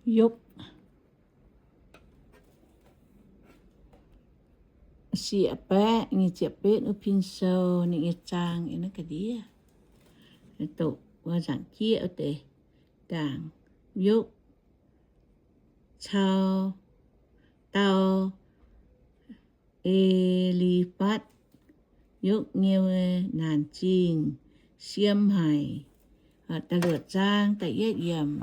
Yopv sieqv baeqv nyic ziepc betv wuov pin sou, ninh nyei zaang yiem naaiv ga'ndiev. Doqc wuov nzaangc jieqv wuov deix ndaangc, Yopv cau dau E^li^fatv, Yopv nyei naanc zingh siem haic. Da'luoqc zaang da'yietv yiemc.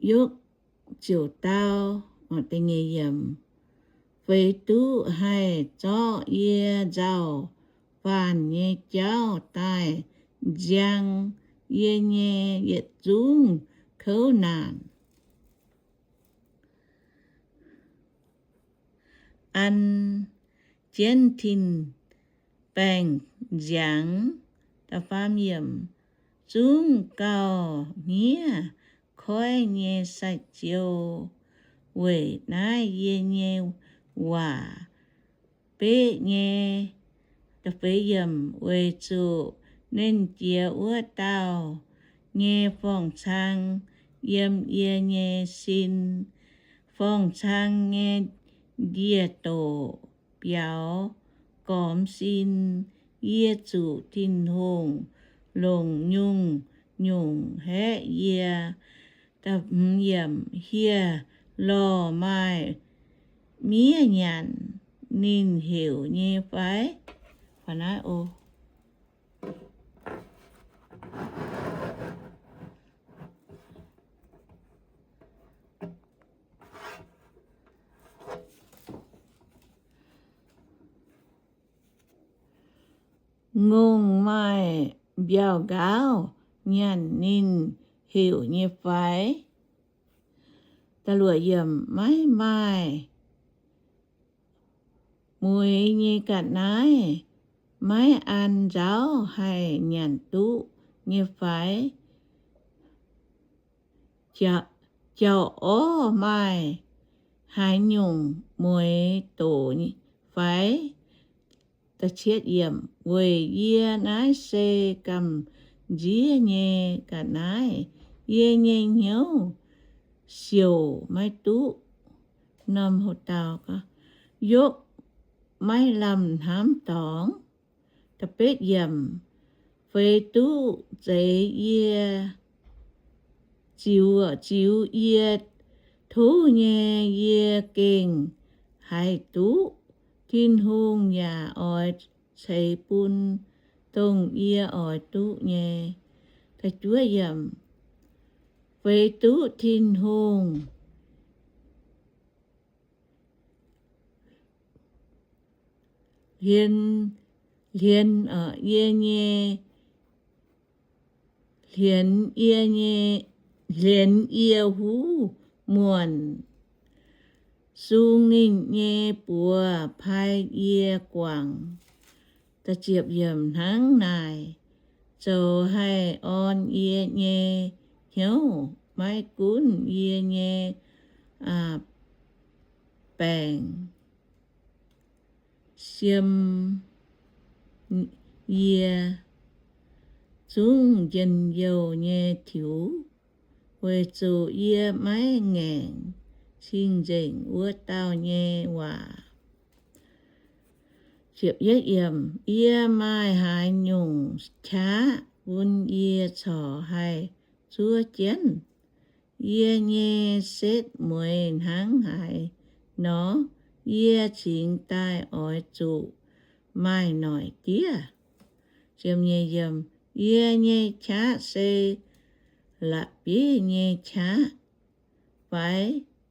Yopv ziouc dau, da'nyeic yiemc, Feix duqv haih zorqv yie nzauh faanh nyei jauv daaih nziang yie nyei yietc zungv kouv naanc. An jienv tin-baengh nziangx, da'faam yiemc, zungv gauh hniev koiv nyei sai-ziou weic naaiv yie nyei waac beqv nyei. Da'feix yiemc, weic zuqc nernh jiex wuov dauh nyei forng-cang yiem yie nyei sin, forng-cang nyei ndie-doqc biaux gormx sin. Yie zuqc Tin-Hungh longc nyungc-nyungc haeqv yie. Hieh lorh maaih miev nyanc ninh heuc nyei fai? Ngongh maaih mbiauh nqaauv nyanc ninh heuc nyei fai? Maiv maaih mueix nyei ga'naaiv maiv an nzauv haih nyanc duqv nyei fai? Jauv-orv maaih haaix nyungc mueix doqc fai? Weic yie naaiv se gamh nziev nyei ga'naaiv, yie nyei hnyouv siouc maiv duqv. Yopv maiv lamh hnamv dorngx. Feix duqv zeix yie, ziux, ziux yie tov nyei, yie gengh haiz duqv. Tin-Hungh yaac oix ceix bun dongh yie oix duqv nyei. Feix duqv Tin-Hungh hlienx, hlienx yie nyei, hlienx yie nyei, hlienx yie huv muonc, sung ninh nyei buoz pai yie guangc. Hnangv naaic zoux haih orn yie nyei hnyouv, maiv gunv yie nyei baengc siem yie, zungv njien-youh nyei tiux, weic zuqc yie maiv ngaengc cing-nzengc wuov dauh nyei waac. Yie maaih haaix nyungc qaqv bun yie corc haih zuov jienv? Yie nyei setv mueiz hnangv haaix nor, yie cingx daaih oix zuqc maaih noic diev. Yie nyei qaqv se la'bieiv nyei qaqv fai?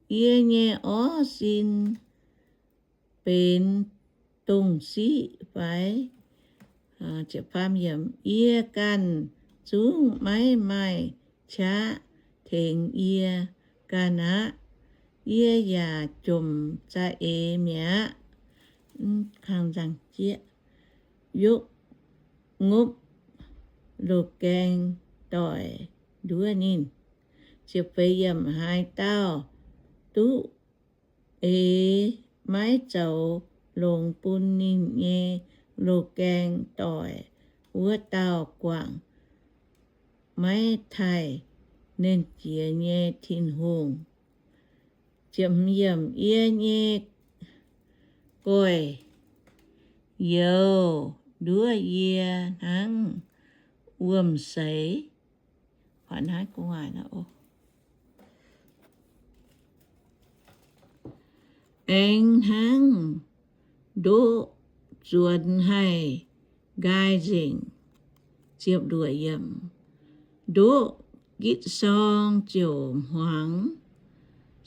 Yie nyei orv sin benx dongh siqv fai? Yie ganh zungv maiv maaih qaqv tengx yie ganh aqv. Yie yaac jomc za'eix mi'aqv. Yopv ngopv loz-gaeng doic nduov ninh. Haaix dauh duqv eix maiv zoux longx bun ninh nyei loz-gaeng doic, wuov dauh guangc maiv taaih Nernh Jiex nyei Tin-Hungh. Yie nyei goiv-youz nduov yie hnangv wuom-seix, aengx hnangv ndoqv zuonx haih nqaai nzengc. Ndoqv gitv sorng ziouc hmuangx,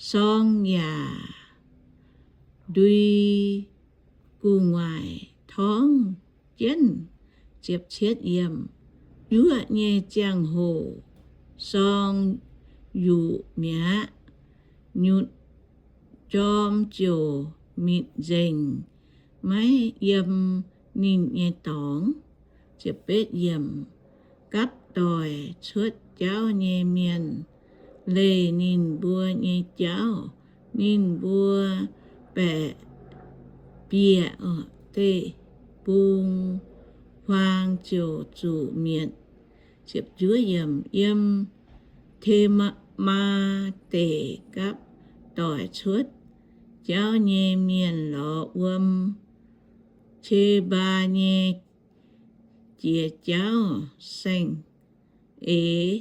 sorng yaac ndui gu'nguaaic torngv jienv. Juoqv nyei ziangh hoc sorng yuqc mi'aqv, nyutc jorm ziouc mitc nzengc, maiv yiem ninh nyei dorngx. Gapv doic cuotv jauv nyei mienh leih ninh mbuo nyei jauv. Ninh mbuo baeqc bieqc deic-bung, huaang ziouc zuqc mietc. Yiem Temaa Deic gapv doic cuotv jauv nyei mienh lorz wuom Qebaa nyei jiex jauv saeng-eix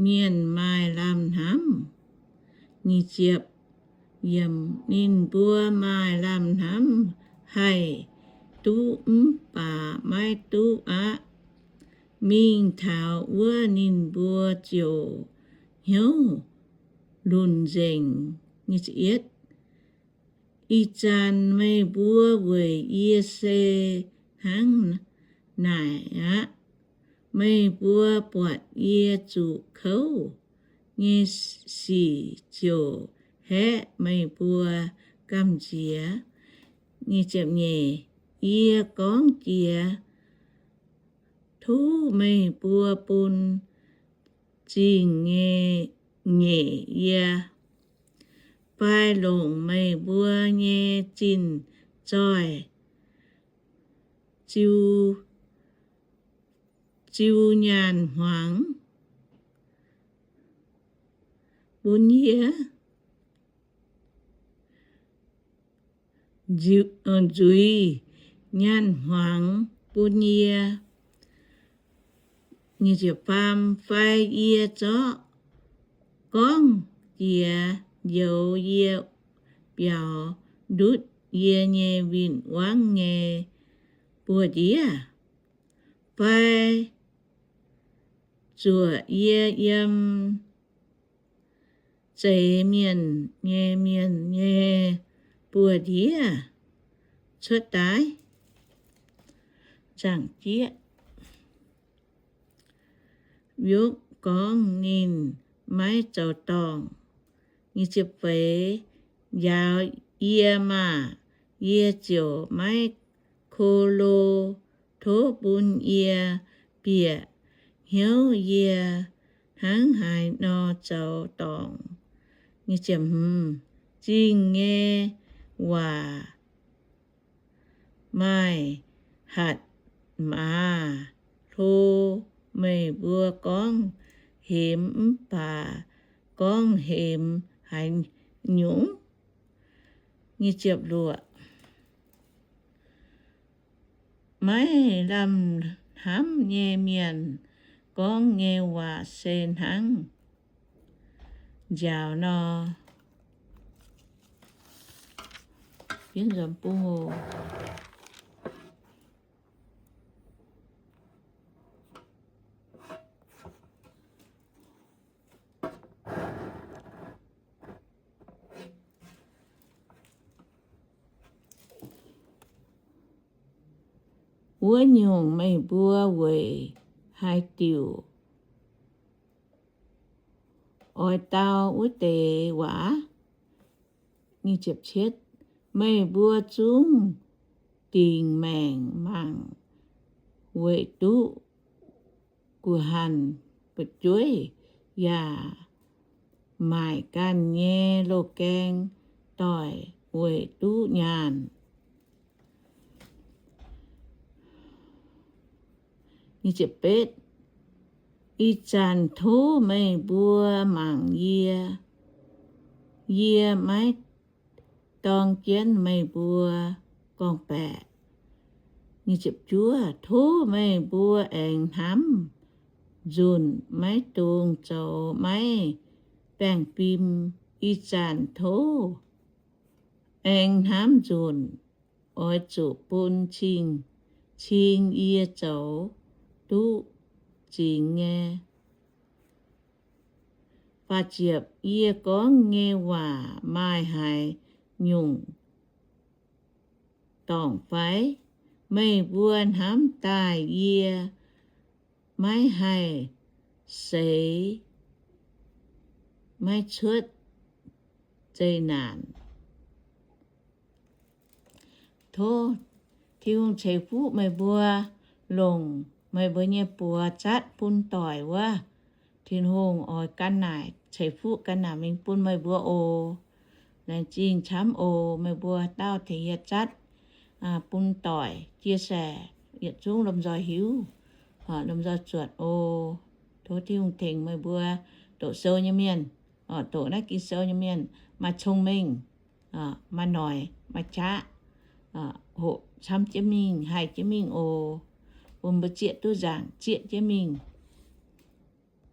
mienh maaih lamh hnamv. Ninh mbuo maaih lamh hnamv haih duqv mv baac maiv duqv aqv. Mingh taux wuov ninh mbuo ziouc hnyouv lunc nzengc. Ih zanc meih mbuo weic yie se hnangv naaic aqv. Meih mbuo buatc yie zuqc kouv nyei sic ziouc haeqv meih mbuo gamh nziex. Yie gorngv jiex, tov meih mbuo bun zingh nyei nyeic yie, fai longc meih mbuo nyei zinh zoih ziu nyaanh hmuangx bun yie, nzuiz nyaanh hmuangx bun yie. Fai yie zorqv gorngv jiex njoux yie biaux ndutv yie nyei win-wangv nyei buoz-ndiev, fai zuoqc yie yiem zeix mienh nyei mienh nyei buoz-ndiev cuotv daaih. Zaangc Jieqv Yopv gorngv ninh maiv zoux dorngc. Feix, njaaux yie maah! Yie ziouc maiv ko lo. Tov bun yie bieqc hnyouv yie hnangv haaix nor zoux dorngc. Zingh nyei waac maaih hatc maaz hlo. Meih mbuo gorngv hemx mv baac gorngv hemx haaix nyungc? Maiv lamh hnamv nyei mienh gorngv nyei waac se hnangv nziaaux nor. Wuov nyungc, meih mbuo weic haaix diuc oix dau wuov deix waac? Meih mbuo zungv dingc maengc mangc weic duqv guh hanh fu'jueiv, yaac maaic ganh nyei loz-gaeng doic weic duqv nyaanh. Ih zanc tov meih mbuo mangc yie, yie maiv dorng jienv meih mbuo gorngv-baeqc. Tov meih mbuo aengx hnamv nzunc, maiv dungx zoux maiv baengh fim. Ih zanc tov aengx hnamv nzunc, oix zuqc bun cing-cing yie zoux duqv zingx nyei. Yie gorngv nyei waac maaih haaix nyungc dorngc fai? Meih mbuo hnamv daaih yie maiv haih seix, maiv cuotv zeqc naanc. Tov Tin-Hungh ceix fuqv meih mbuo, longc meih mbuo nyei buoz zatv bun doic wuov. Tin-Hungh oix gan naaic ceix fuqv gan naaic mingh bun meih mbuo oc. Laengz zingh camv oc. Meih mbuo dauh tengx yie zatv bun doic chia sẻ, yietc zungv lomh nzoih hiuv, lomh nzoih zuotc oc. Tov Tin-Hungh tengx meih mbuo doqc sou nyei mienh, doqc naaiv Ging-Sou nyei mienh maaih cong-mengh, maaih noic, maaih qaqv, hoqc camv jienv mingh, haih jienv mingh oc. Bun mbuo zieqv duqv nzaangc zieqv jienv mingh.